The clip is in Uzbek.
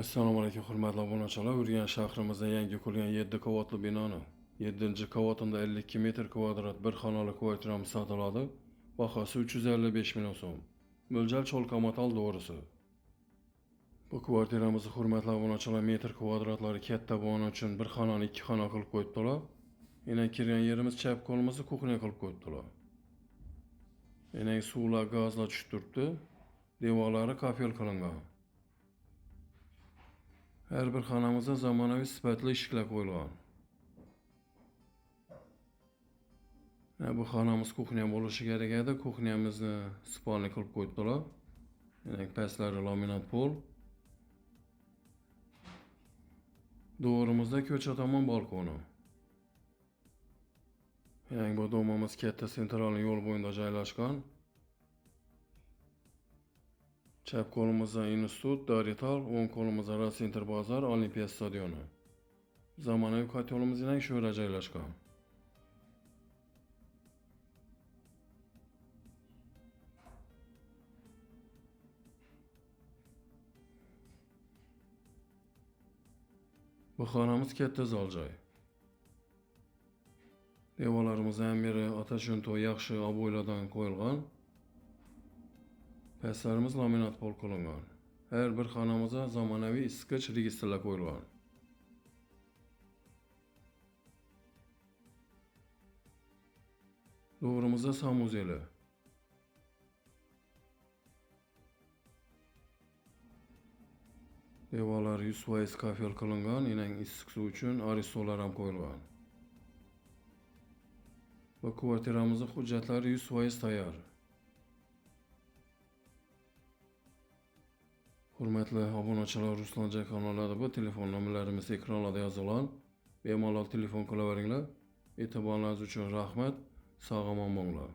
Assalomu alaykum hurmatli obunachilar. Urganch shahrimizda yangi qurilgan 7 qavatli binoni 7-qavatida 52 metr kvadrat bir xonali kvartiramiz sotiladi. Bahosi 355 million so'm. Mo'ljal Cho'lkamotal to'g'risi. Bu kvartiramizni hurmatli obunachilar metr kvadratlari katta bo'lgani uchun bir xonani 2 xona qilib qo'yibdilar. Yana kirgan yerimiz chap qo'limizni kuxnya qilib qo'yibdilar. Yana suvlar, gazlar tushib turibdi. Devorlari kafel qilingan. Har bir xonamizda zamonaviy sifatli eshiklar qo'yilgan. Bu xonamiz kuxnya bo'lishi kerak edi. Kuxnyamizni spalni qilib qo'yibdilar. Yana pastlari laminat pol. Doğrumuzda ko'cha tomon balkoni. Yani bu domamiz katta sentral yo'l bo'yida joylashgan. Chap qo'limizda institut, Darital, o'ng qo'limizda Rosentr bozor, Olimpiya stadioni. Zamonaviy kotelimiz yana shu yerda joylashgan. Bu xonamiz katta zal joy. Devorlarimiz ham biri otashunto yaxshi oboylardan qo'yilgan. Pastlarimiz laminat pol qilingan. Har bir xonamizda zamonaviy isitgich registrlar qo'yilgan. Doğrumuzda sanuzeli. Devorlar 100% kafel qilingan, yana issiq suv uchun aristolar ham qo'yilgan. Bu kvartiramizning hujjatlari 100% tayyor. Hurmatli obunachilar, Ruslan kanalida bu telefon nomerlarimiz ekranlarda yozilgan. Bemalol telefon qilaveringlar. E'tiboringiz uchun rahmat. Sog' omon bo'linglar.